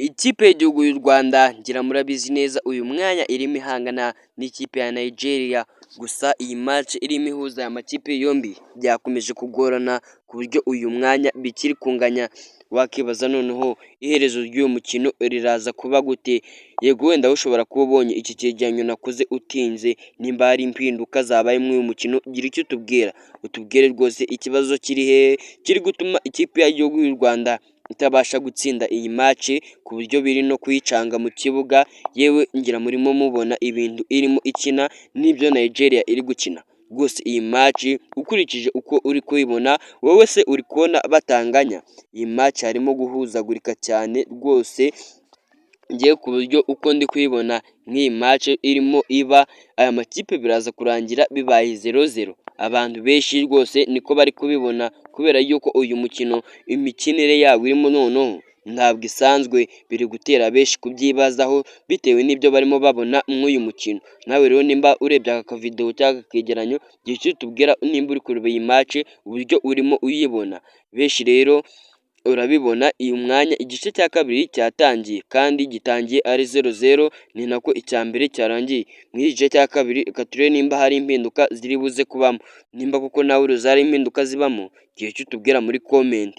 Ikipe y'igihugu y'u Rwanda, ngira murabizi neza, uyu mwanya irimo ihangana n'ikipe ya Nigeria. Gusa iyi match irimo ihuza aya makipe yombi byakomeje kugorana ku buryo uyu mwanya bikiri kunganya. Wakibaza noneho iherezo ry'uyu mukino riraza kuba gute? Yego, wenda ushobora kuba ubonye iki cyegeranyo nakoze utinze. Nimba hari impinduka zabaye muri uyu mukino, gira icyo utubwira, utubwire rwose ikibazo kiri hehe kiri gutuma ikipe y'igihugu y'u Rwanda itabasha gutsinda iyi match ku buryo biri no kuyicanga mu kibuga. Yewe, ngira murimo mubona ibintu irimo ikina n'ibyo Nigeria iri gukina. Rwose iyi match, ukurikije uko uri kuyibona wowe se, uri kubona batanganya? Iyi match harimo guhuzagurika cyane rwose. Ngiye ku buryo uko ndi kuyibona nk'iyi match irimo iba, aya makipe biraza kurangira bibaye 0-0. Abantu benshi rwose niko bari kubibona, kubera yuko uyu mukino imikinire yawo irimo noneho ntabwo isanzwe. Biri gutera benshi kubyibazaho bitewe n'ibyo barimo babona mw'uyu mukino. Nawe rero nimba urebye aka kavidewo cyangwa aka kegeranyo, gira icyo utubwira nimba uri kureba iyi match, uburyo urimo uyibona. Benshi rero urabibona, uyu mwanya igice cya kabiri cyatangiye kandi gitangiye ari 0-0, ni nako icya mbere cyarangiye. Muri iki gice cya kabiri reka turebe nimba hari impinduka ziri buze kubamo. Nimba koko nawe uruzi hari impinduka zibamo, gira icyo utubwira muri comment.